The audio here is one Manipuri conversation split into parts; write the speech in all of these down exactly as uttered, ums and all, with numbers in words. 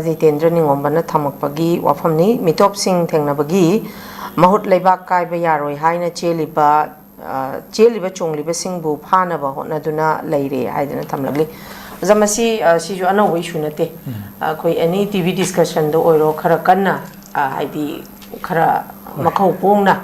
ꯖꯤꯇꯦꯟꯗ꯭ꯔ ꯅꯤꯡꯉꯣꯝꯕꯅ ꯊꯝꯃꯛꯄꯒꯤ ꯋꯥꯐꯝꯅꯤ꯫ ꯃꯤꯇꯣꯞꯁꯤꯡ ꯊꯦꯡꯅꯕꯒꯤ ꯃꯍꯨꯠ ꯂꯩꯕꯥꯛ ꯀꯥꯏꯕ ꯌꯥꯔꯣꯏ ꯍꯥꯏꯅ ꯆꯦꯜꯂꯤꯕ, ꯑ, ꯆꯦꯜꯂꯤꯕ ꯆꯣꯡꯂꯤꯕꯁꯤꯡꯕꯨ ꯐꯥꯅꯕ ꯍꯣꯠꯅꯗꯨꯅ ꯂꯩꯔꯦ ꯍꯥꯏꯗꯅ ꯊꯝꯂꯛꯂꯤ꯫ ꯑꯣꯖꯥ, ꯃꯁꯤ, ꯑ, ꯁꯤꯁꯨ ꯑꯅꯧꯕ issue ꯅꯠꯇꯦ꯫ ꯑꯩꯈꯣꯏ any T V discussion ꯗ ꯑꯣꯏꯔꯣ, ꯈꯔ ꯀꯟꯅ, ꯑ, ꯍꯥꯏꯗꯤ ꯈꯔ ꯃꯈꯧ ꯄꯣꯡꯅ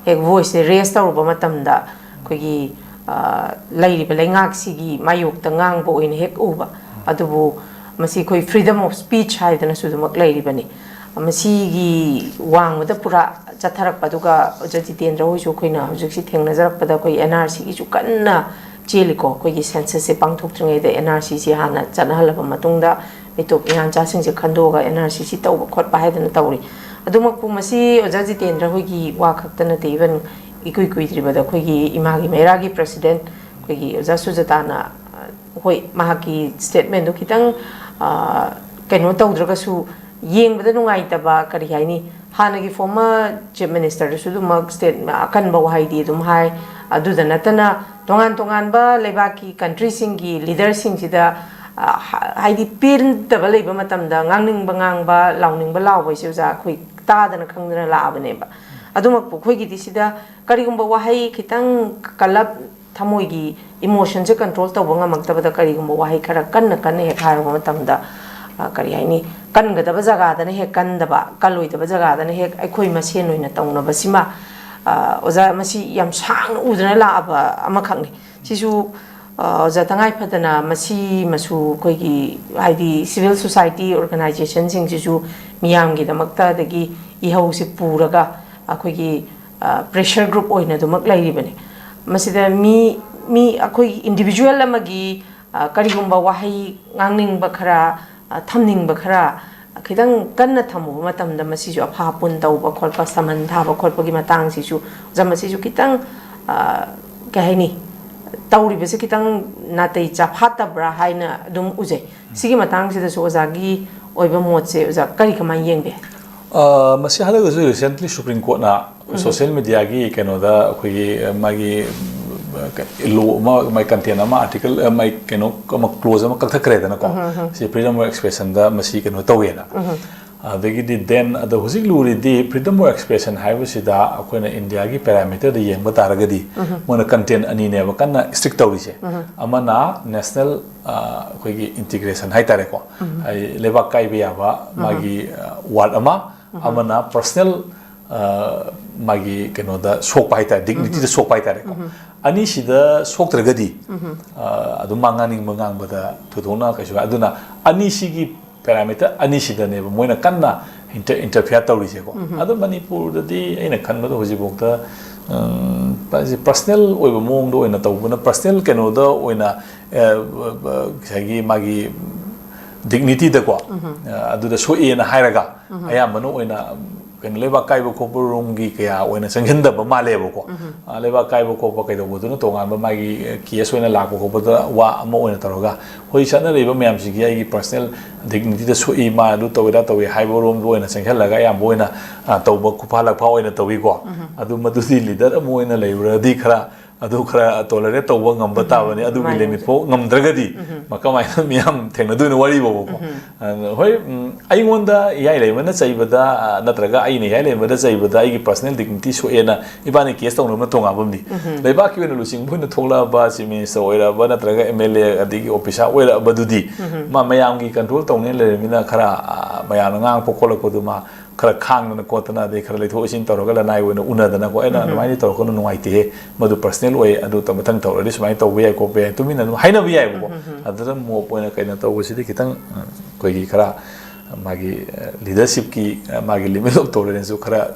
ꯍꯦꯛ voice ꯁꯦ raise ꯇꯧꯔꯨꯕ ꯃꯇꯝꯗ ꯑꯩꯈꯣꯏꯒꯤ, ꯑ, ꯂꯩꯔꯤꯕ ꯂꯩꯉꯥꯛꯁꯤꯒꯤ ꯃꯥꯌꯣꯛꯇ ꯉꯥꯡꯕ ꯑꯣꯏꯅ ꯍꯦꯛ ꯎꯕ꯫ ꯑꯗꯨꯕꯨ ꯃꯁꯤ ꯑꯩꯈꯣꯏ freedom of speech ꯍꯥꯏꯗꯅꯁꯨ ꯑꯗꯨꯃꯛ ꯂꯩꯔꯤꯕꯅꯤ꯫ ꯃꯁꯤꯒꯤ ꯋꯥꯡꯃꯗ ꯄꯨꯔꯥ ꯆꯠꯊꯔꯛꯄ, ꯑꯗꯨꯒ ꯑꯣꯖꯥ ꯖꯤꯇꯦꯟꯗ꯭ꯔ ꯍꯣꯏꯁꯨ ꯑꯩꯈꯣꯏꯅ ꯍꯧꯖꯤꯛꯁꯤ ꯊꯦꯡꯅꯖꯔꯛꯄꯗ ꯑꯩꯈꯣꯏ N R C ꯒꯤꯁꯨ ꯀꯟꯅ ꯆꯦꯜꯂꯤꯀꯣ꯫ ꯑꯩꯈꯣꯏꯒꯤ census ꯁꯦ ꯄꯥꯡꯊꯣꯛꯇ꯭ꯔꯤꯉꯩꯗ N R C ꯁꯤ ꯍꯥꯟꯅ ꯆꯠꯅꯍꯜꯂꯕ ꯃꯇꯨꯡꯗ ꯃꯤꯇꯣꯞ ꯃꯤꯌꯥꯟꯆꯥꯁꯤꯡꯁꯦ ꯈꯟꯗꯣꯛꯑꯒ N R C ꯁꯤ ꯇꯧꯕ ꯈꯣꯠꯄ ꯍꯥꯏꯗꯅ ꯇꯧꯔꯤ꯫ ꯑꯗꯨꯃꯛꯄꯨ ꯃꯁꯤ ꯑꯣꯖꯥ ꯖꯤꯇꯦꯟꯗ꯭ꯔ ꯍꯣꯏꯒꯤ ꯋꯥ ꯈꯛꯇ ꯅꯠꯇꯦ, even ꯏꯀꯨꯏ ꯀꯨꯏꯗ꯭ꯔꯤꯕꯗ ꯑꯩꯈꯣꯏꯒꯤ ꯏꯃꯥꯒꯤ ꯃꯩꯔꯥꯒꯤ president ꯑꯩꯈꯣꯏꯒꯤ ꯑꯣꯖꯥ ꯁꯨꯖꯇꯥꯅ, ꯑ, ꯍꯣꯏ, ꯃꯍꯥꯛꯀꯤ statement ꯗꯨ ꯈꯤꯇꯪ, ꯑ, ꯀꯩꯅꯣ ꯇꯧꯗ꯭ꯔꯒꯁꯨ, ꯌꯦꯡꯕꯗ ꯅꯨꯡꯉꯥꯏꯇꯕ, ꯀꯔꯤ ꯍꯥꯏꯅꯤ, ꯍꯥꯟꯅꯒꯤ former chief minister ꯗꯨꯁꯨ ꯑꯗꯨꯃꯛ state ꯑꯀꯟꯕ ꯋꯥꯍꯩꯗꯤ ꯑꯗꯨꯝ ꯍꯥꯏ꯫ ꯑꯗꯨꯗ ꯅꯠꯇꯅ ꯇꯣꯉꯥꯟ ꯇꯣꯉꯥꯟꯕ ꯂꯩꯕꯥꯛꯀꯤ country ꯁꯤꯡꯒꯤ leader ꯁꯤꯡꯁꯤꯗ, ꯑ, ꯍ-, ꯍꯥꯏꯗꯤ ꯄꯦꯟꯗꯕ ꯂꯩꯕ ꯃꯇꯝꯗ ꯉꯥꯡꯅꯤꯡꯕ ꯉꯥꯡꯕ, ꯂꯥꯎꯅꯤꯡꯕ ꯂꯥꯎꯕ ꯍꯥꯏꯁꯦ ꯑꯣꯖꯥ ꯑꯩꯈꯣꯏ ꯇꯥꯗꯅ ꯈꯪꯗꯅ ꯂꯥꯛꯑꯕꯅꯦꯕ꯫ ꯑꯗꯨꯃꯛꯄꯨ ꯑꯩꯈꯣꯏꯒꯤꯗꯤ ꯁꯤꯗ ꯀꯔꯤꯒꯨꯝꯕ ꯋꯥꯍꯩ ꯈꯤꯇꯪ ꯀꯜꯂꯞ, ꯊꯃꯣꯏꯒꯤ emotion ꯁꯦ control ꯇꯧꯕ ꯉꯝꯃꯛꯇꯕꯗ ꯀꯔꯤꯒꯨꯝꯕ ꯋꯥꯍꯩ ꯈꯔ ꯀꯟꯅ ꯀꯟꯅ ꯍꯦꯛ ꯍꯥꯏꯔꯨꯕ ꯃꯇꯝꯗ, ꯑ, ꯀꯔꯤ ꯍꯥꯏꯅꯤ, ꯀꯟꯒꯗꯕ ꯖꯒꯥꯗꯅ ꯍꯦꯛ ꯀꯟꯗꯕ, ꯀꯜꯂꯣꯏꯗꯕ ꯖꯒꯥꯗꯅ ꯍꯦꯛ ꯑꯩꯈꯣꯏ ꯃꯁꯦꯟ ꯑꯣꯏꯅ ꯇꯧꯅꯕꯁꯤꯃ, ꯑ, ꯑꯣꯖꯥ, ꯃꯁꯤ ꯌꯥꯝ ꯁꯥꯡꯅ ꯎꯗꯅ ꯂꯥꯛꯑꯕ ꯑꯃꯈꯛꯅꯤ꯫ ꯁꯤꯁꯨ, ꯑ, ꯑꯣꯖꯥ, ꯇꯉꯥꯏ ꯐꯗꯅ ꯃꯁꯤꯃꯁꯨ ꯑꯩꯈꯣꯏꯒꯤ, ꯍꯥꯏꯗꯤ civil society organization ꯁꯤꯡꯁꯤꯁꯨ ꯃꯤꯌꯥꯝꯒꯤꯗꯃꯛꯇ, ꯑꯗꯒꯤ ꯏꯍꯧꯁꯤ ꯄꯨꯔꯒ ꯑꯩꯈꯣꯏꯒꯤ, ꯑ, pressure group ꯑꯣꯏꯅ ꯑꯗꯨꯃꯛ ꯂꯩꯔꯤꯕꯅꯤ꯫ ꯃꯁꯤꯗ ꯃꯤ, ꯃꯤ ꯑꯩꯈꯣꯏꯒꯤ individual ꯑꯃꯒꯤ, ꯑ, ꯀꯔꯤꯒꯨꯝꯕ ꯋꯥꯍꯩ ꯉꯥꯡꯅꯤꯡꯕ ꯈꯔ, ꯑ, ꯊꯝꯅꯤꯡꯕ ꯈꯔ ꯈꯤꯇꯪ ꯀꯟꯅ ꯊꯝꯃꯨꯕ ꯃꯇꯝꯗ ꯃꯁꯤꯁꯨ ꯑꯐꯥ ꯑꯄꯨꯟ ꯇꯧꯕ ꯈꯣꯠꯄ, summon ꯊꯥꯕ ꯈꯣꯠꯄꯒꯤ ꯃꯇꯥꯡꯁꯤꯁꯨ, ꯑꯣꯖꯥ, ꯃꯁꯤꯁꯨ ꯈꯤꯇꯪ, ꯑ, ꯀꯩ ꯍꯥꯏꯅꯤ, ꯇꯧꯔꯤꯕꯁꯦ ꯈꯤꯇꯪ ꯅꯥꯇꯩ ꯆꯥꯐꯥꯠꯇꯕ꯭ꯔꯥ ꯍꯥꯏꯅ ꯑꯗꯨꯝ ꯎꯖꯩ꯫ ꯁꯤꯒꯤ ꯃꯇꯥꯡꯁꯤꯗꯁꯨ ꯑꯣꯖꯥꯒꯤ ꯑꯣꯏꯕ ꯃꯣꯠꯁꯦ, ꯑꯣꯖꯥ, ꯀꯔꯤ ꯀꯃꯥꯏꯅ ꯌꯦꯡꯕꯤ? ꯑ, ꯃꯁꯤ ꯍꯟꯗꯛꯇꯁꯨ recently Supreme Court ꯅ ꯑꯩꯈꯣꯏ social media ꯒꯤ ꯀꯩꯅꯣꯗ ꯑꯩꯈꯣꯏꯒꯤ, ꯑ, ꯃꯥꯒꯤ ꯂꯣ ꯑꯃ, ꯃꯥꯏ ꯀꯟꯇꯦꯟ ꯑꯃ, ꯑꯥꯔꯇꯤꯀꯜ, ꯃꯥꯏ ꯀꯩꯅꯣ ꯑꯃ, ꯀ꯭ꯂꯣꯖ ꯑꯃ ꯀꯛꯊꯠꯈ꯭ꯔꯦꯗꯅꯀꯣ꯫ ꯁꯤ ꯐ꯭ꯔꯤꯗꯝ ꯑꯣꯐ ꯑꯦꯛꯁꯄ꯭ꯔꯦꯁꯟꯗ ꯃꯁꯤ ꯀꯩꯅꯣ ꯇꯧꯋꯦꯅ꯫ ꯑꯗꯒꯤꯗꯤ ꯗꯦꯟ ꯑꯗꯣ ꯍꯧꯖꯤꯛ ꯂꯨꯔꯤꯗꯤ ꯐ꯭ꯔꯤꯗꯝ ꯑꯣꯐ ꯑꯦꯛꯁꯄ꯭ꯔꯦꯁꯟ ꯍꯥꯏꯕꯁꯤꯗ ꯑꯩꯈꯣꯏꯅ ꯏꯟꯗꯤꯌꯥꯒꯤ ꯄꯦꯔꯥꯃꯤꯇꯔꯗ ꯌꯦꯡꯕ ꯇꯥꯔꯒꯗꯤ ꯃꯣꯏꯅ ꯀꯟꯇꯦꯟ ꯑꯅꯤꯅꯦꯕ ꯀꯟꯅ ꯏꯁꯇ꯭ꯔꯤꯛ ꯇꯧꯔꯤꯁꯦ꯫ ꯑꯃꯅ ꯅꯦꯁꯅꯦꯜ, ꯑꯩꯈꯣꯏꯒꯤ ꯏꯟꯇꯤꯒ꯭ꯔꯦꯁꯟ ꯍꯥꯏꯇꯥꯔꯦꯀꯣ꯫ ꯍꯥꯏꯗꯤ ꯂꯩꯕꯥꯛ ꯀꯥꯏꯕ ꯌꯥꯕ ꯃꯥꯒꯤ ꯋꯥꯔꯗ ꯑꯃ, ꯑꯃꯅ ꯄꯔꯁꯅꯦꯜ ꯃꯥꯒꯤ ꯀꯩꯅꯣꯗ ꯁꯣꯛꯄ ꯍꯥꯏꯇꯥꯔꯦ, ꯗꯤꯒꯅꯤꯇꯤꯗ ꯁꯣꯛꯄ ꯍꯥꯏꯇꯥꯔꯦꯀꯣ꯫ ꯑꯅꯤꯁꯤꯗ ꯁꯣꯛꯇ꯭ꯔꯒꯗꯤ ꯑꯗꯨꯝ ꯃꯥ ꯉꯥꯡꯅꯤꯡꯕ ꯉꯥꯡꯕꯗ ꯊꯣꯏꯗꯣꯛꯅ ꯀꯩꯁꯨ, ꯑꯗꯨꯅ ꯑꯅꯤꯁꯤꯒꯤ ꯄꯦꯔꯥꯃꯤꯇꯔ ꯑꯅꯤꯁꯤꯗꯅꯦꯕ ꯃꯣꯏꯅ ꯀꯟꯅ ꯏꯟꯇꯔꯐꯤꯌꯔ ꯇꯧꯔꯤꯁꯦꯀꯣ꯫ ꯑꯗꯣ ꯃꯅꯤꯄꯨꯔꯗꯗꯤ ꯑꯩꯅ ꯈꯟꯕꯗ ꯍꯧꯖꯤꯛꯐꯥꯎꯗ ꯄꯔꯁꯅꯦꯜ ꯑꯣꯏꯕ ꯃꯑꯣꯡꯗ ꯑꯣꯏꯅ ꯇꯧꯕꯅ, ꯄꯔꯁꯅꯦꯜ ꯀꯩꯅꯣꯗ ꯑꯣꯏꯅ ꯉꯁꯥꯏꯒꯤ ꯃꯥꯒꯤ ꯗꯤꯒꯅꯤꯇꯤꯗꯀꯣ, ꯑꯗꯨꯗ ꯁꯣꯛꯑꯦꯅ ꯍꯥꯏꯔꯒ ꯑꯌꯥꯝꯕꯅ ꯑꯣꯏꯅ ꯀꯩꯅꯣ, ꯂꯩꯕꯥꯛ ꯀꯥꯏꯕ ꯈꯣꯠꯄ ꯔꯣꯝꯒꯤ ꯀꯌꯥ ꯑꯣꯏꯅ ꯆꯪꯁꯤꯟꯗꯕ ꯃꯥꯜꯂꯦꯕꯀꯣ꯫ ꯂꯩꯕꯥꯛ ꯀꯥꯏꯕ ꯈꯣꯠꯄ ꯀꯩꯗꯧꯕꯗꯨꯅ ꯇꯣꯉꯥꯟꯕ ꯃꯥꯒꯤ ꯀꯦꯁ ꯑꯣꯏꯅ ꯂꯥꯛꯄ ꯈꯣꯠꯄꯗ ꯋꯥ ꯑꯃ ꯑꯣꯏꯅ ꯇꯧꯔꯒ, ꯍꯧꯖꯤꯛ ꯆꯠꯅꯔꯤꯕ ꯃꯌꯥꯝꯁꯤꯒꯤ ꯑꯩꯒꯤ ꯄꯔꯁꯅꯦꯜ ꯗꯤꯒꯅꯤꯇꯤꯗ ꯁꯣꯛꯏ, ꯃꯥ ꯑꯗꯨ ꯇꯧꯋꯦ, ꯑꯗꯥ ꯇꯧꯋꯦ ꯍꯥꯏꯕ ꯔꯣꯝꯗ ꯑꯣꯏꯅ ꯆꯪꯁꯤꯜꯂꯒ ꯑꯌꯥꯝꯕ ꯑꯣꯏꯅ ꯇꯧꯕ, ꯈꯨꯐꯥ ꯂꯛꯐꯥ ꯑꯣꯏꯅ ꯇꯧꯏꯀꯣ꯫ ꯑꯗꯨ ꯃꯗꯨꯗꯤ ꯂꯤꯗꯔ ꯑꯃ ꯑꯣꯏꯅ ꯂꯩꯔꯨꯔꯗꯤ ꯈꯔ ꯑꯗꯨ ꯈꯔ ꯇꯣꯂꯔꯦꯠ ꯇꯧꯕ ꯉꯝꯕ ꯇꯥꯕꯅꯤ꯫ ꯑꯗꯨꯒꯤ ꯂꯤꯃꯤꯠ ꯐꯥꯎ ꯉꯝꯗ꯭ꯔꯒꯗꯤ ꯃꯥ ꯀꯃꯥꯏꯅ ꯃꯤꯌꯥꯝ ꯊꯦꯡꯅꯗꯣꯏꯅꯣ ꯋꯥꯔꯤꯕꯣꯕꯀꯣ꯫ ꯍꯣꯏ, ꯑꯩꯉꯣꯟꯗ ꯏꯌꯥꯏ ꯂꯩꯃꯅ ꯆꯩꯕꯗ, ꯅꯠꯇ꯭ꯔꯒ ꯑꯩꯅ ꯏꯌꯥꯏ ꯂꯩꯃꯗ ꯆꯩꯕꯗ ꯑꯩꯒꯤ ꯄꯔꯁꯅꯦꯜ ꯗꯤꯒꯅꯤꯇꯤ ꯁꯣꯛꯑꯦꯅ ꯏꯕꯥꯅꯤ ꯀꯦꯁ ꯇꯧꯅꯕꯅ ꯇꯣꯉꯥꯟꯕ ꯑꯃꯅꯤ꯫ ꯂꯩꯕꯥꯛꯀꯤ ꯑꯣꯏꯅ ꯂꯨꯆꯤꯡꯕ ꯑꯣꯏꯅ ꯊꯣꯛꯂꯛꯑꯕ, ꯆꯤꯐ ꯃꯤꯅꯤꯁꯇꯔ ꯑꯣꯏꯔꯛꯑꯕ, ꯅꯠꯇ꯭ꯔꯒ ꯑꯦꯝ ꯑꯦꯜ ꯑꯦ ꯑꯗꯒꯤ ꯑꯣꯐꯤꯁꯥꯔ ꯑꯣꯏꯔꯛꯑꯕꯗꯨꯗꯤ ꯃꯥ ꯃꯌꯥꯝꯒꯤ ꯀꯟꯇ꯭ꯔꯣꯜ ꯇꯧꯅꯦꯅ ꯂꯩꯔꯕꯅꯤꯅ ꯈꯔ, ꯃꯌꯥꯝꯅ ꯉꯥꯡꯉꯛꯄ ꯈꯣꯠꯂꯛꯄꯗꯨ ꯃꯥ ꯈꯔ ꯈꯥꯡꯗꯅ ꯈꯣꯠꯇꯅ, ꯑꯗꯩ ꯈꯔ ꯂꯩꯊꯣꯛ ꯂꯩꯁꯤꯟ ꯇꯧꯔꯒ ꯂꯅꯥꯏ ꯑꯣꯏꯅ ꯎꯅꯗꯅꯀꯣ, "ꯑꯩꯅ ꯑꯗꯨꯃꯥꯏꯅ ꯇꯧꯔꯛꯀꯅꯨ, ꯅꯨꯡꯉꯥꯏꯇꯦꯍꯦ, ꯃꯗꯨ ꯄꯔꯁꯅꯦꯜ ꯑꯣꯏ, ꯑꯗꯨ ꯃꯊꯪ ꯇꯧꯔꯗꯤ ꯁꯨꯃꯥꯏꯅ ꯇꯧꯕ ꯌꯥꯏ ꯈꯣꯠꯄ ꯌꯥꯏ", ꯇꯨꯃꯤꯟꯅ ꯑꯗꯨꯝ ꯍꯥꯏꯅꯕ ꯌꯥꯏꯕꯀꯣ꯫ ꯑꯗꯨꯗ ꯃꯣꯞ ꯑꯣꯏꯅ ꯀꯩꯅꯣ ꯇꯧꯕꯁꯤꯗꯤ ꯈꯤꯇꯪ, ꯑꯩꯈꯣꯏꯒꯤ ꯈꯔ ꯃꯥꯒꯤ ꯂꯤꯗꯔꯁꯤꯞꯀꯤ ꯃꯥꯒꯤ ꯂꯤꯃꯤꯠ ꯑꯣꯐ ꯇꯣꯂꯔꯦꯟꯁꯁꯨ ꯈꯔ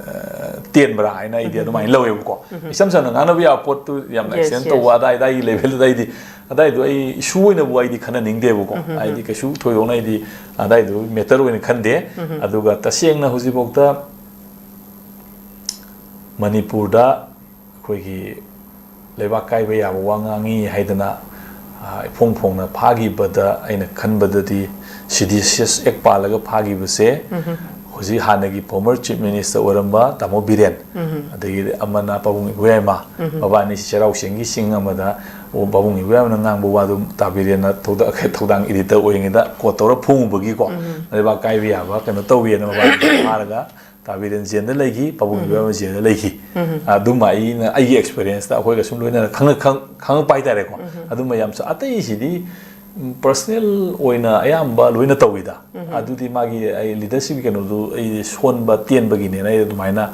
ꯇꯦꯟꯕ꯭ꯔꯥ ꯍꯥꯏꯅ ꯑꯩꯗꯤ ꯑꯗꯨꯃꯥꯏꯅ ꯂꯧꯋꯦꯕꯀꯣ꯫ ꯏꯁꯝ ꯁꯝꯅ ꯉꯥꯡꯅꯕ ꯌꯥꯕ ꯄꯣꯠꯇꯨ ꯌꯥꯝꯅ ꯑꯦꯛꯁꯇꯦꯟ ꯇꯧꯕ ꯑꯗꯥꯏ ꯑꯗꯥꯏꯒꯤ ꯂꯦꯚꯦꯜꯗꯨꯗ ꯑꯩꯗꯤ, ꯑꯗꯥꯏꯗꯣ ꯑꯩ ꯏꯁꯨ ꯑꯣꯏꯅꯕꯨ ꯑꯩꯗꯤ ꯈꯟꯅꯅꯤꯡꯗꯦꯕꯀꯣ꯫ ꯍꯥꯏꯗꯤ ꯀꯩꯁꯨ ꯊꯣꯏꯗꯣꯛꯅ ꯑꯩꯗꯤ ꯑꯗꯥꯏꯗꯣ ꯃꯦꯇꯔ ꯑꯣꯏꯅ ꯈꯟꯗꯦ꯫ ꯑꯗꯨꯒ ꯇꯁꯦꯡꯅ ꯍꯧꯖꯤꯛꯐꯥꯎꯗ ꯃꯅꯤꯄꯨꯔꯗ ꯑꯩꯈꯣꯏꯒꯤ ꯂꯩꯕꯥꯛ ꯀꯥꯏꯕ ꯌꯥꯕ ꯋꯥ ꯉꯥꯡꯉꯤ ꯍꯥꯏꯗꯅ, ꯑ, ꯏꯐꯣꯡ ꯐꯣꯡꯅ ꯐꯥꯈꯤꯕꯗ ꯑꯩꯅ ꯈꯟꯕꯗꯗꯤ ꯁꯤꯗꯤꯁꯤꯌꯁ ꯑꯦꯛ ꯄꯥꯜꯂꯒ ꯐꯥꯈꯤꯕꯁꯦ ꯍꯧꯖꯤꯛ ꯍꯥꯟꯅꯒꯤ former chief minister ꯑꯣꯏꯔꯝꯕ ꯇꯥꯃꯣ ꯕꯤꯔꯦꯟ, ꯑꯗꯒꯤꯗꯤ ꯑꯃꯅ ꯄꯥꯕꯨꯡ ꯏꯕꯣꯌꯥꯏꯃ, ꯃꯕꯥꯅꯤꯁꯤ ꯆꯩꯔꯥꯎ ꯆꯤꯡꯒꯤ ꯆꯤꯡ ꯑꯃꯗ, ꯑꯣ, ꯄꯥꯕꯨꯡ ꯏꯕꯣꯌꯥꯏꯃꯅ ꯉꯥꯡꯕ ꯋꯥꯗꯨ ꯇꯥ ꯕꯤꯔꯦꯟꯅ ꯊꯧꯗ-, ꯊꯧꯗꯥꯡ editor ꯑꯣꯏꯔꯤꯉꯩꯗ quote ꯇꯧꯔ ꯐꯣꯡꯉꯨꯕꯒꯤ ꯀꯣ, ꯂꯩꯕꯥꯛ ꯀꯥꯏꯕ ꯌꯥꯕ ꯀꯩꯅꯣ ꯇꯧꯋꯦꯅ ꯃꯕꯥꯅꯤ ꯐꯥꯔꯒ ꯇꯥ ꯕꯤꯔꯦꯟ ꯖꯦꯜꯗ ꯂꯩꯈꯤ, ꯄꯥꯕꯨꯡ ꯏꯕꯣꯌꯥꯏꯃ ꯖꯦꯜꯗ ꯂꯩꯈꯤ꯫ ꯑꯗꯨꯃ ꯑꯩꯅ ꯑꯩꯒꯤ experienceꯇ ꯑꯩꯈꯣꯏꯒ ꯁꯨꯝ ꯂꯣꯏꯅꯅ ꯈꯪꯉ-, ꯈꯪ-, ꯈꯪꯉꯛꯄ ꯍꯥꯏꯇꯥꯔꯦꯀꯣ꯫ ꯑꯗꯨꯃ ꯌꯥꯝ ꯆ-, ꯑꯇꯩꯁꯤꯗꯤ personal ꯑꯣꯏꯅ ꯑꯌꯥꯝꯕ ꯂꯣꯏꯅ ꯇꯧꯋꯤꯗ꯫ ꯑꯗꯨꯗꯤ ꯃꯥꯒꯤ ꯑꯩ leadershipꯀꯤ ꯀꯩꯅꯣꯗꯨ ꯑꯩ ꯁꯣꯟꯕ ꯇꯦꯟꯕꯒꯤꯅꯦꯅ ꯑꯩ ꯑꯗꯨꯃꯥꯏꯅ,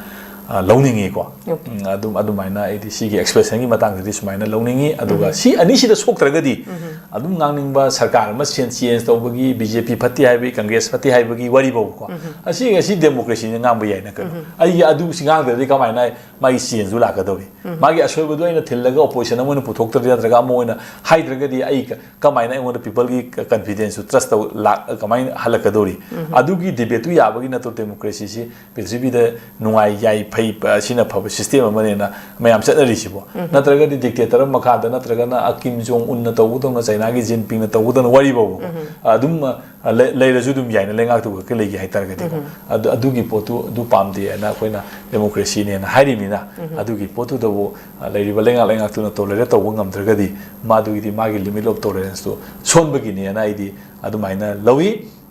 ꯑ, ꯂꯧꯅꯤꯡꯉꯤꯀꯣ꯫ ꯎꯝ, ꯑꯗꯨꯝ, ꯑꯗꯨꯃꯥꯏꯅ ꯑꯩꯗꯤ ꯁꯤꯒꯤ expressionꯒꯤ ꯃꯇꯥꯡꯗꯗꯤ ꯁꯨꯃꯥꯏꯅ ꯂꯧꯅꯤꯡꯉꯤ꯫ ꯑꯗꯨꯒ ꯁꯤ ꯑꯅꯤꯁꯤꯗ ꯁꯣꯛꯇ꯭ꯔꯒꯗꯤ ꯑꯗꯨꯝ ꯉꯥꯡꯅꯤꯡꯕ ꯁꯔꯀꯥꯔ ꯑꯃ change ꯇꯧꯕꯒꯤ, BJP ꯐꯠꯇꯦ ꯍꯥꯏꯕꯒꯤ, Congress ꯐꯠꯇꯦ ꯍꯥꯏꯕꯒꯤ ꯋꯥꯔꯤꯐꯥꯎꯀꯣ꯫ ꯑꯁꯤ, ꯑꯁꯤ democracyꯅ ꯉꯥꯡꯕ ꯌꯥꯏꯅ ꯀꯩꯅꯣ꯫ ꯑꯩꯒꯤ ꯑꯗꯨ ꯁꯤ ꯉꯥꯡꯗ꯭ꯔꯗꯤ ꯀꯃꯥꯏꯅ ꯃꯥꯒꯤ changeꯗꯨ ꯂꯥꯛꯀꯗꯧꯔꯤ? ꯃꯥꯒꯤ ꯑꯁꯣꯏꯕꯗꯨ ꯑꯩꯅ ꯊꯤꯜꯂꯒ opposition ꯑꯃ ꯑꯣꯏꯅ ꯄꯨꯊꯣꯛꯇ꯭ꯔꯗꯤ ꯅꯠꯇ꯭ꯔꯒ ꯑꯃ ꯑꯣꯏꯅ ꯍꯥꯏꯗ꯭ꯔꯒꯗꯤ ꯑꯩ ꯀ-, ꯀꯃꯥꯏꯅ ꯑꯩꯉꯣꯟꯗ peopleꯒꯤ ꯀ-, confidenceꯇꯨ trust ꯇꯧ ꯂꯥꯛ-, ꯀꯃꯥꯏꯅ ꯍꯜꯂꯛꯀꯗꯧꯔꯤ? ꯑꯗꯨꯒꯤ debateꯇꯨ ꯌꯥꯕꯒꯤ ꯅꯠꯇ꯭ꯔꯣ democracyꯁꯤ ꯄ꯭ꯔꯤꯊꯤꯕꯤꯗ ꯅꯨꯡꯉꯥꯏ, ꯌꯥꯏ, ꯐꯩ, ꯑ, ꯁꯤꯅ ꯐꯕ system ꯑꯃꯅꯦꯅ ꯃꯌꯥꯝ ꯆꯠꯅꯔꯤꯁꯤꯕꯣ? ꯅꯠꯇ꯭ꯔꯒꯗꯤ dictator ꯑꯃ ꯃꯈꯥꯗ, ꯅꯠꯇ꯭ꯔꯒꯅ ꯑ ꯀꯤꯝ ꯖꯣꯡ ꯎꯟꯅ ꯇꯧꯕꯗꯧꯅ, ꯆꯥꯏꯅꯥꯒꯤ ꯖꯤꯟꯄꯤꯡꯅ ꯇꯧꯕꯗꯧꯅ ꯋꯥꯔꯤꯐꯥꯎꯕ ꯑꯗꯨꯝ, ꯑ, ꯑ, ꯂꯩ-, ꯂꯩꯔꯁꯨ ꯑꯗꯨꯝ ꯌꯥꯏꯅ ꯂꯩꯉꯥꯛꯇꯨ ꯈꯛꯀꯤ ꯂꯩꯒꯦ ꯍꯥꯏꯇꯥꯔꯒꯗꯤꯀꯣ꯫ ꯑꯗꯨ, ꯑꯗꯨꯒꯤ ꯄꯣꯠꯇꯨ ꯑꯗꯨ ꯄꯥꯝꯗꯦ ꯍꯥꯏꯅ ꯑꯩꯈꯣꯏꯅ democracyꯅꯦꯅ ꯍꯥꯏꯔꯤꯕꯅꯤꯅ, ꯑꯗꯨꯒꯤ ꯄꯣꯠꯇꯨꯗꯕꯨ, ꯑ, ꯂꯩꯔꯤꯕ ꯂꯩꯉꯥꯛ ꯂꯩꯉꯥꯛꯇꯨꯅ tolerate ꯇꯧꯕ ꯉꯝꯗ꯭ꯔꯒꯗꯤ ꯃꯥꯗꯨꯒꯤꯗꯤ ꯃꯥꯒꯤ limit of toleranceꯇꯨ ꯁꯣꯟꯕꯒꯤꯅꯦꯅ ꯑꯩꯗꯤ ꯑꯗꯨꯃꯥꯏꯅ ꯂꯧꯏ꯫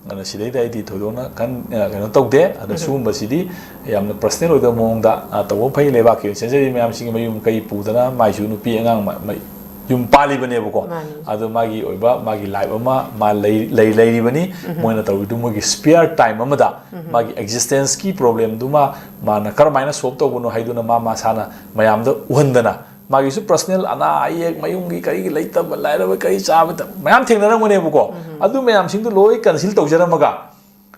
ꯑꯗꯨꯅ ꯁꯤꯗꯩꯗ ꯑꯩꯗꯤ ꯊꯣꯏꯗꯣꯛꯅ ꯈꯟ-, ꯑ, ꯀꯩꯅꯣ ꯇꯧꯗꯦ꯫ ꯑꯗꯣ ꯁꯤꯒꯨꯝꯕꯁꯤꯗꯤ ꯌꯥꯝꯅ personal ꯑꯣꯏꯗꯕ ꯃꯑꯣꯡꯗ, ꯑ, ꯇꯧꯕ ꯐꯩ꯫ ꯂꯩꯕꯥꯛꯀꯤ ꯑꯣꯏꯅ ꯆꯦꯟꯖꯔꯤꯕ ꯃꯌꯥꯝꯁꯤꯒꯤ ꯃꯌꯨꯝ ꯀꯩ ꯄꯨꯗꯅ ꯃꯥꯏꯁꯨ ꯅꯨꯄꯤ ꯑꯉꯥꯡ ꯃ-, ꯃ-, ꯌꯨꯝ ꯄꯥꯜꯂꯤꯕꯅꯦꯕꯀꯣ꯫ ꯃꯥꯅꯤ꯫ ꯑꯗꯣ ꯃꯥꯒꯤ ꯑꯣꯏꯕ ꯃꯥꯒꯤ life ꯑꯃ ꯃꯥ ꯂꯩ-, ꯂꯩ-, ꯂꯩꯔꯤꯕꯅꯤ꯫ ꯃꯣꯏꯅ ꯇꯧꯔꯤꯗꯨ ꯃꯣꯏꯒꯤ spare time ꯑꯃꯗ ꯃꯥꯒꯤ existenceꯀꯤ problemꯗꯨꯃ ꯃꯥꯅ ꯀꯔꯝꯍꯥꯏꯅ solve ꯇꯧꯕꯅꯣ ꯍꯥꯏꯗꯨꯅ ꯃꯥ ꯃꯁꯥꯅ ꯃꯌꯥꯝꯗ ꯎꯍꯟꯗꯅ, ꯃꯥꯒꯤꯁꯨ personal ꯑꯅꯥ ꯑꯌꯦꯛ, ꯃꯌꯨꯝꯒꯤ ꯀꯔꯤꯒꯤ ꯂꯩꯇꯕ, ꯂꯥꯏꯔꯕ ꯀꯔꯤ ꯆꯥꯕ ꯊꯛ-, ꯃꯌꯥꯝ ꯊꯦꯡꯅꯔꯝꯒꯅꯦꯕꯀꯣ꯫ ꯑꯗꯨ ꯃꯌꯥꯝꯁꯤꯡꯗꯨ ꯂꯣꯏ cancel ꯇꯧꯖꯔꯝꯃꯒ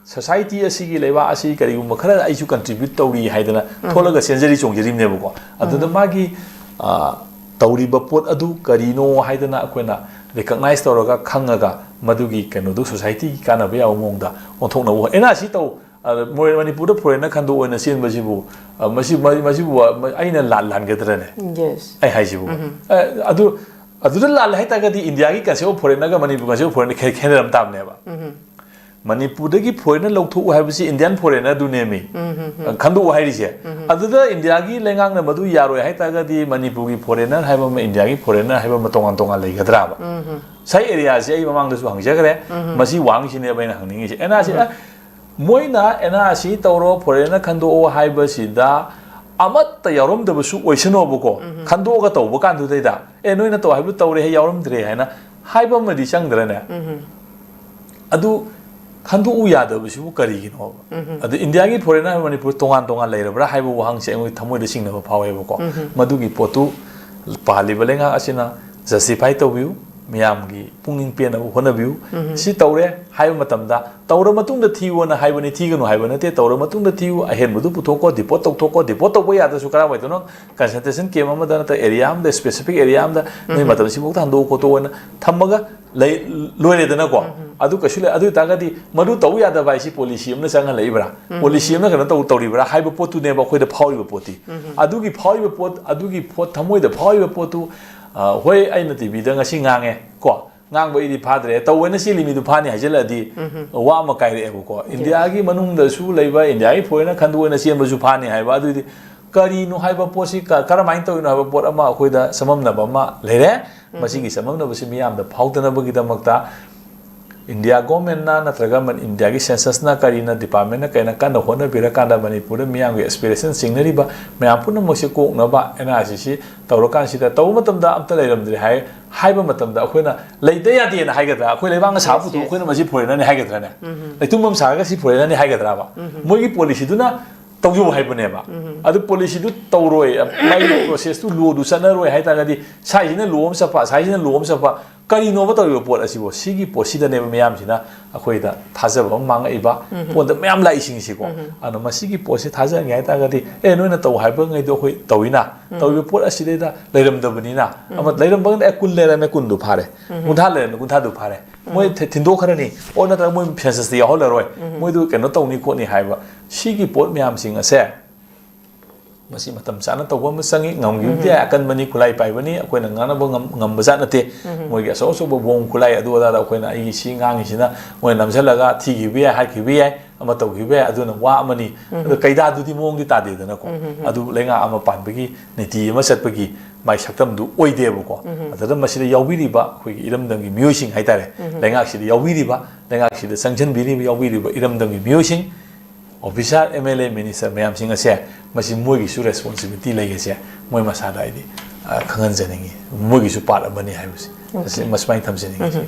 society ꯑꯁꯤꯒꯤ, ꯂꯩꯕꯥꯛ ꯑꯁꯤ ꯀꯔꯤꯒꯨꯝꯕ ꯈꯔ ꯑꯩꯁꯨ contribute ꯇꯧꯔꯤ ꯍꯥꯏꯗꯅ ꯊꯣꯛꯂꯒ ꯆꯦꯟꯖꯔꯤ ꯆꯣꯡꯖꯔꯤꯕꯅꯦꯕꯀꯣ꯫ ꯑꯗꯨꯗ ꯃꯥꯒꯤ, ꯑ, ꯇꯧꯔꯤꯕ ꯄꯣꯠ ꯑꯗꯨ ꯀꯔꯤꯅꯣ ꯍꯥꯏꯗꯅ ꯑꯩꯈꯣꯏꯅ recognize ꯇꯧꯔꯒ ꯈꯪꯉꯒ ꯃꯗꯨꯒꯤ ꯀꯩꯅꯣꯗꯨ societyꯒꯤ ꯀꯥꯟꯅꯕ ꯌꯥꯕ ꯃꯑꯣꯡꯗ ꯑꯣꯟꯊꯣꯛꯅꯕ ꯍꯣꯠ-, ꯑꯦꯟ ꯑꯥꯔ ꯁꯤ ꯇꯧ, ꯑ, ꯃꯣꯏ ꯃꯅꯤꯄꯨꯔꯗ foreignerꯅ ꯈꯟꯗꯣꯛ ꯑꯣꯏꯅ ꯆꯦꯟꯕꯁꯤꯕꯨ, ꯑ, ꯃꯁꯤ, ꯃ-, ꯃꯁꯤꯕꯨ, ꯑ, ꯃ-, ꯑꯩꯅ ꯂꯥꯟ-, ꯂꯥꯟꯒꯗ꯭ꯔꯅꯦ? Yes. ꯑꯩ ꯍꯥꯏꯁꯤꯕꯨ꯫ ꯑ, ꯑꯗꯨ, ꯑꯗꯨꯗ ꯂꯥꯜꯂꯦ ꯍꯥꯏꯇꯥꯔꯒꯗꯤ ꯏꯟꯗꯤꯌꯥꯒꯤ concept of foreignꯒ Manipur concept of foreignꯒ ꯈꯦ-, ꯈꯦꯠꯅꯔꯝ ꯇꯥꯕꯅꯦꯕ꯫ ꯃꯅꯤꯄꯨꯔꯗꯒꯤ ꯐꯣꯔꯦꯟꯅꯔ ꯂꯧꯊꯣꯛꯎ ꯍꯥꯏꯕꯁꯤ ꯏꯟꯗꯤꯌꯥꯟ ꯐꯣꯔꯦꯟꯅꯔꯗꯨꯅꯦꯃꯤ꯫ ꯈꯟꯗꯣꯛꯎ ꯍꯥꯏꯔꯤꯁꯦ꯫ ꯑꯗꯨꯗ ꯏꯟꯗꯤꯌꯥꯒꯤ ꯂꯩꯉꯥꯛꯅ ꯃꯗꯨ ꯌꯥꯔꯣꯏ ꯍꯥꯏꯇꯥꯔꯒꯗꯤ ꯃꯅꯤꯄꯨꯔꯒꯤ ꯐꯣꯔꯦꯟꯅꯔ ꯍꯥꯏꯕ ꯑꯃ, ꯏꯟꯗꯤꯌꯥꯒꯤ ꯐꯣꯔꯦꯟꯅꯔ ꯍꯥꯏꯕ ꯑꯃ ꯇꯣꯉꯥꯟ ꯇꯣꯉꯥꯟ ꯂꯩꯒꯗ꯭ꯔꯥꯕ? ꯁꯥꯏ ꯑꯦꯔꯤꯌꯥꯁꯤ ꯑꯩ ꯃꯃꯥꯡꯗꯁꯨ ꯍꯪꯖꯈ꯭ꯔꯦ꯫ ꯃꯁꯤ ꯋꯥꯍꯪꯁꯤꯅꯦꯕ ꯑꯩꯅ ꯍꯪꯅꯤꯡꯉꯤꯁꯦ꯫ ꯑꯦꯟ ꯑꯥꯔ ꯁꯤ, ꯑ, ꯃꯣꯏꯅ ꯑꯦꯟ ꯑꯥꯔ ꯁꯤ ꯇꯧꯔꯣ, ꯐꯣꯔꯦꯟꯅꯔ ꯈꯟꯗꯣꯛꯑꯣ ꯍꯥꯏꯕꯁꯤꯗ ꯑꯃꯠꯇ ꯌꯥꯎꯔꯝꯗꯕꯁꯨ ꯑꯣꯏꯁꯅꯣꯕꯀꯣ꯫ ꯈꯟꯗꯣꯛꯑꯒ ꯇꯧꯕ ꯀꯥꯟꯗꯨꯗꯩꯗ, "ꯑꯦ, ꯅꯣꯏꯅ ꯇꯧ ꯍꯥꯏꯕꯗꯨ ꯇꯧꯔꯦ, ꯌꯥꯎꯔꯝꯗ꯭ꯔꯦ" ꯍꯥꯏꯅ ꯍꯥꯏꯕ ꯑꯃꯗꯤ ꯆꯪꯗ꯭ꯔꯅꯦ? ꯑꯗꯨ ꯈꯟꯗꯣꯛꯎ ꯌꯥꯗꯕꯁꯤꯕꯨ ꯀꯔꯤꯒꯤꯅꯣꯕ? ꯑꯗꯨ ꯏꯟꯗꯤꯌꯥꯒꯤ ꯐꯣꯔꯦꯟꯅꯔ ꯍꯥꯏꯕ ꯃꯅꯤꯄꯨꯔ ꯇꯣꯉꯥꯟ ꯇꯣꯉꯥꯟ ꯂꯩꯔꯕ꯭ꯔꯥ ꯍꯥꯏꯕ ꯋꯥꯍꯪꯁꯦ ꯑꯩꯉꯣꯟꯗ ꯊꯃꯣꯏꯗ ꯆꯤꯡꯅꯕ ꯐꯥꯎꯋꯦꯕꯀꯣ꯫ ꯃꯗꯨꯒꯤ ꯄꯣꯠꯇꯨ ꯄꯥꯜꯂꯤꯕ ꯂꯩꯉꯥꯛ ꯑꯁꯤꯅ ꯖꯁꯇꯤꯐꯥꯏ ꯇꯧꯕꯤꯌꯨ, ꯃꯤꯌꯥꯝꯒꯤ ꯄꯨꯛꯅꯤꯡ ꯄꯦꯟꯅꯕ ꯍꯣꯠꯅꯕꯤꯌꯨ꯫ ꯁꯤ ꯇꯧꯔꯦ ꯍꯥꯏꯕ ꯃꯇꯝꯗ, ꯇꯧꯔ ꯃꯇꯨꯡꯗ ꯊꯤꯌꯨꯅ ꯍꯥꯏꯕꯅꯤ, ꯊꯤꯒꯅꯨ ꯍꯥꯏꯕ ꯅꯠꯇꯦ꯫ ꯇꯧꯔ ꯃꯇꯨꯡꯗ ꯊꯤꯌꯨ, ꯑꯍꯦꯟꯕꯗꯨ ꯄꯨꯊꯣꯛꯀꯣ, ꯗꯤꯄꯣꯔꯠ ꯇꯧꯊꯣꯛꯀꯣ, ꯗꯤꯄꯣꯔꯠ ꯇꯧꯕ ꯌꯥꯗ꯭ꯔꯁꯨ ꯀꯔꯝꯍꯥꯏꯅ ꯇꯧꯅꯣ, ꯀꯟꯁꯦꯟꯇ꯭ꯔꯦꯁꯟ ꯀꯦꯝ ꯑꯃꯗ ꯅꯠꯇ꯭ꯔ ꯑꯦꯔꯤꯌꯥ ꯑꯃꯗ, ꯁ꯭ꯄꯦꯁꯤꯐꯤꯛ ꯑꯦꯔꯤꯌꯥ ꯑꯃꯗ ꯅꯣꯏ ꯃꯇꯝꯁꯤꯐꯥꯎꯗ ꯍꯟꯗꯣꯛꯑꯣ ꯈꯣꯠꯇꯣꯛꯑꯣꯅ ꯊꯝꯃꯒ ꯂꯩ, ꯂꯣꯏꯔꯦꯗꯅꯀꯣ꯫ ꯑꯗꯨ ꯀꯩꯁꯨ ꯂꯩ, ꯑꯗꯨ ꯑꯣꯏꯇꯥꯔꯒꯗꯤ ꯃꯗꯨ ꯇꯧ ꯌꯥꯗꯕ ꯍꯥꯏꯁꯤ ꯄꯣꯂꯤꯁꯤ ꯑꯃꯅ ꯆꯪꯍꯜꯂꯛꯏꯕ꯭ꯔꯥ? ꯄꯣꯂꯤꯁꯤ ꯑꯃꯅ ꯀꯩꯅꯣ ꯇꯧ, ꯇꯧꯔꯤꯕ꯭ꯔꯥ ꯍꯥꯏꯕ ꯄꯣꯠꯇꯨꯅꯦꯕ ꯑꯩꯈꯣꯏꯗ ꯐꯥꯎꯔꯤꯕ ꯄꯣꯠꯇꯤ꯫ ꯑꯗꯨꯒꯤ ꯐꯥꯎꯔꯤꯕ ꯄꯣꯠ, ꯑꯗꯨꯒꯤ ꯄꯣꯠ, ꯊꯃꯣꯏꯗ ꯐꯥꯎꯔꯤꯕ ꯄꯣꯠꯇꯨ, ꯑ, ꯍꯣꯏ, ꯑꯩꯅ ꯇꯤꯚꯤꯗ ꯉꯁꯤ ꯉꯥꯡꯉꯦ ꯀꯣ, ꯉꯥꯡꯕ ꯑꯩꯗꯤ ꯐꯥꯗ꯭ꯔꯦ, ꯇꯧꯕꯅ ꯆꯦꯜꯂꯤ ꯃꯤꯗꯨ ꯐꯥꯅꯤ ꯍꯥꯏꯖꯤꯜꯂꯛꯑꯗꯤ ꯋꯥ ꯑꯃ ꯀꯥꯏꯔꯛꯑꯦꯕꯀꯣ꯫ ꯏꯟꯗꯤꯌꯥꯒꯤ ꯃꯅꯨꯡꯗꯁꯨ ꯂꯩꯕ ꯏꯟꯗꯤꯌꯥꯒꯤ ꯐꯣꯔꯦꯟꯅꯔ ꯈꯟꯗꯣꯛꯑꯅ ꯆꯦꯟꯕꯁꯨ ꯐꯥꯅꯤ ꯍꯥꯏꯕ꯫ ꯑꯗꯨꯗꯤ ꯀꯔꯤꯅꯣ ꯍꯥꯏꯕ ꯄꯣꯠꯁꯤ ꯀ-, ꯀꯔꯝꯍꯥꯏꯅ ꯇꯧꯔꯤꯅꯣ ꯍꯥꯏꯕ ꯄꯣꯠ ꯑꯃ ꯑꯩꯈꯣꯏꯗ ꯆꯃꯝꯅꯕ ꯑꯃ ꯂꯩꯔꯦ꯫ ꯃꯁꯤꯒꯤ ꯆꯃꯝꯅꯕꯁꯤ ꯃꯤꯌꯥꯝꯗ ꯐꯥꯎꯗꯅꯕꯒꯤꯗꯃꯛꯇ ꯏꯟꯗꯤꯌꯥ ꯒꯣꯔꯃꯦꯟꯅ ꯅꯠꯇ꯭ꯔꯒ ꯃꯅꯤ-, ꯏꯟꯗꯤꯌꯥꯒꯤ ꯁꯦꯟꯁꯁꯅ ꯀꯔꯤꯅ, ꯗꯤꯄꯥꯔꯠꯃꯦꯟꯅ ꯀꯩꯅ ꯀꯟꯅ ꯍꯣꯠꯅꯕꯤꯔꯀꯥꯟꯗ ꯃꯅꯤꯄꯨꯔꯗ ꯃꯤꯌꯥꯝꯒꯤ ꯑꯦꯁꯄꯤꯔꯦꯁꯟ ꯆꯤꯡꯅꯔꯤꯕ ꯃꯌꯥꯝ ꯄꯨꯝꯅꯃꯛꯁꯦ ꯀꯣꯛꯅꯕ ꯑꯦꯟ ꯑꯥꯔ ꯁꯤ ꯁꯤ ꯇꯧꯔꯀꯥꯟꯁꯤꯗ ꯇꯧꯕ ꯃꯇꯝꯗ ꯑꯝꯇ ꯂꯩꯔꯝꯗ꯭ꯔꯦ ꯍꯥꯏ, ꯍꯥꯏꯕ ꯃꯇꯝꯗ ꯑꯩꯈꯣꯏꯅ ꯂꯩꯇ ꯌꯥꯗꯦꯅ ꯍꯥꯏꯒꯗ꯭ꯔꯥ? ꯑꯩꯈꯣꯏ ꯂꯩꯕꯥꯛꯅ ꯁꯥꯕ Yes, ꯄꯨꯊꯣꯛ yes. ꯑꯩꯈꯣꯏꯅ ꯃꯁꯤ ꯐꯣꯔꯦꯟꯅꯔꯅꯤ ꯍꯥꯏꯒꯗ꯭ꯔꯥꯅꯦ? ꯂꯩꯇꯨꯝꯕ ꯑꯃ ꯁꯥꯔꯒ ꯁꯤ ꯐꯣꯔꯦꯟꯅꯔꯅꯤ ꯍꯥꯏꯒꯗ꯭ꯔꯕ? ꯃꯣꯏꯒꯤ ꯄꯣꯂꯤꯁꯤꯗꯨꯅ ꯇꯧꯖꯧ ꯍꯥꯏꯕꯅꯦꯕ꯫ ꯑꯗꯨ ꯄꯣꯂꯤꯁꯤꯗꯨ ꯇꯧꯔꯣꯏ, ꯃꯥꯒꯤ ꯄ꯭ꯔꯣꯁꯦꯁꯇꯨ, ꯂꯣꯗꯨ ꯆꯠꯅꯔꯣꯏ ꯍꯥꯏꯇꯥꯔꯒꯗꯤ ꯁꯥꯏꯁꯤꯅ ꯂꯣ ꯑꯃ ꯆꯠꯄ, ꯁꯥꯏꯁꯤꯅ ꯂꯣ ꯑꯃ ꯆꯠꯄ, ꯀꯔꯤꯅꯣꯕ ꯇꯧꯔꯤꯕ ꯄꯣꯠ ꯑꯁꯤꯕꯨ? ꯁꯤꯒꯤ ꯄꯣꯠꯁꯤꯗꯅꯦꯕ ꯃꯤꯌꯥꯝꯁꯤꯅ ꯑꯩꯈꯣꯏꯗ ꯊꯥꯖꯕ ꯑꯃ ꯃꯥꯡꯉꯛꯏꯕ ꯄꯣꯠꯇ ꯃꯌꯥꯝ ꯂꯥꯛꯏꯁꯤꯡꯁꯤꯀꯣ꯫ ꯑꯗꯨꯅ ꯃꯁꯤꯒꯤ ꯄꯣꯠꯁꯤ ꯊꯥꯖꯍꯟꯒꯦ ꯍꯥꯏꯇꯥꯔꯒꯗꯤ, ꯑꯦ, ꯅꯣꯏꯅ ꯇꯧ ꯍꯥꯏꯕꯉꯩꯗꯣ ꯑꯩꯈꯣꯏ ꯇꯧꯏꯅ, ꯇꯧꯔꯤꯕ ꯄꯣꯠ ꯑꯁꯤꯗꯩꯗ ꯂꯩꯔꯝꯗꯕꯅꯤꯅ, ꯑꯃ ꯂꯩꯔꯝꯕꯒꯅ, ꯑꯦ, ꯀꯨꯟ ꯂꯩꯔꯝꯃꯦ, ꯀꯨꯟꯗꯨ ꯐꯥꯔꯦ, ꯀꯨꯟꯊ꯭ꯔꯥ ꯂꯩꯔꯝꯃꯦ, ꯀꯨꯟꯊ꯭ꯔꯥꯗꯨ ꯐꯥꯔꯦ, ꯃꯣꯏ ꯊꯤ-, ꯊꯤꯟꯗꯣꯛꯈ꯭ꯔꯅꯤ, ꯑꯣ, ꯅꯠꯇ꯭ꯔꯒ ꯃꯣꯏ ꯁꯦꯟꯁꯁꯇ ꯌꯥꯎꯍꯜꯂꯔꯣꯏ, ꯃꯣꯏꯗꯨ ꯀꯩꯅꯣ ꯇꯧꯅꯤ ꯈꯣꯠꯅꯤ ꯍꯥꯏꯕ, ꯁꯤꯒꯤ ꯄꯣꯠ ꯃꯌꯥꯝꯁꯤꯡ ꯑꯁꯦ ꯃꯁꯤ ꯃꯇꯝ ꯆꯥꯅ ꯇꯧꯕ ꯑꯃ ꯆꯪꯉꯤ꯫ ꯉꯝꯈꯤꯕꯗꯤ ꯌꯥꯏ, ꯑꯀꯟꯕꯅꯤ, ꯈꯨꯠꯂꯥꯏ ꯄꯥꯏꯕꯅꯤ, ꯑꯩꯈꯣꯏꯅ ꯉꯥꯡꯅꯕ ꯉꯝ-, ꯉꯝꯕ ꯖꯥꯠ ꯅꯠꯇꯦ꯫ ꯃꯣꯏꯒꯤ ꯑꯆꯧ ꯑꯆꯧꯕ ꯕꯣꯝ ꯈꯨꯠꯂꯥꯏ ꯑꯗꯨ ꯑꯗꯥꯗ ꯑꯩꯈꯣꯏꯅ ꯑꯩꯒꯤ ꯁꯤ ꯉꯥꯡꯉꯤꯁꯤꯅ ꯃꯣꯏꯅ ꯅꯝꯁꯤꯜꯂꯒ ꯊꯤꯈꯤꯕ ꯌꯥꯏ, ꯍꯥꯠꯈꯤꯕ ꯌꯥꯏ, ꯑꯃ ꯇꯧꯈꯤꯕ ꯌꯥꯏ, ꯑꯗꯨꯅ ꯋꯥ ꯑꯃꯅꯤ꯫ ꯑꯗꯣ ꯀꯩꯗꯥꯗꯨꯗꯤ ꯃꯑꯣꯡꯗꯤ ꯇꯥꯗꯦꯗꯅꯀꯣ꯫ ꯑꯗꯨ ꯂꯩꯉꯥꯛ ꯑꯃ ꯄꯥꯟꯕꯒꯤ ꯅꯤꯇꯤ ꯑꯃ ꯆꯠꯄꯒꯤ ꯃꯥꯏ ꯁꯛꯇꯝꯗꯨ ꯑꯣꯏꯗꯦꯕꯀꯣ꯫ ꯑꯗꯨꯗ ꯃꯁꯤꯗ ꯌꯥꯎꯕꯤꯔꯤꯕ ꯑꯩꯈꯣꯏꯒꯤ ꯏꯔꯝꯗꯝꯒꯤ ꯃꯤꯑꯣꯏꯁꯤꯡ ꯍꯥꯏꯇꯥꯔꯦ, ꯂꯩꯉꯥꯛꯁꯤꯗ ꯌꯥꯎꯕꯤꯔꯤꯕ, ꯂꯩꯉꯥꯛꯁꯤꯗ ꯆꯪꯁꯤꯟꯕꯤꯔꯤꯕ, ꯌꯥꯎꯕꯤꯔꯤꯕ ꯏꯔꯝꯗꯝꯒꯤ ꯃꯤꯑꯣꯏꯁꯤꯡ, officer, M L A, minister ꯃꯌꯥꯝꯁꯤꯡ ꯑꯁꯦ, ꯃꯁꯤ ꯃꯣꯏꯒꯤꯁꯨ responsibility ꯂꯩ ꯑꯁꯦ ꯃꯣꯏ ꯃꯁꯥꯗ ꯑꯩꯗꯤ, ꯑ, ꯈꯪꯍꯟꯖꯅꯤꯡꯉꯤ꯫ ꯃꯣꯏꯒꯤꯁꯨ part ꯑꯃꯅꯤ ꯍꯥꯏꯕꯁꯦ꯫ ꯃꯁꯤ, ꯃꯁꯨꯃꯥꯏꯅ ꯊꯝꯖꯅꯤꯡꯉꯤ꯫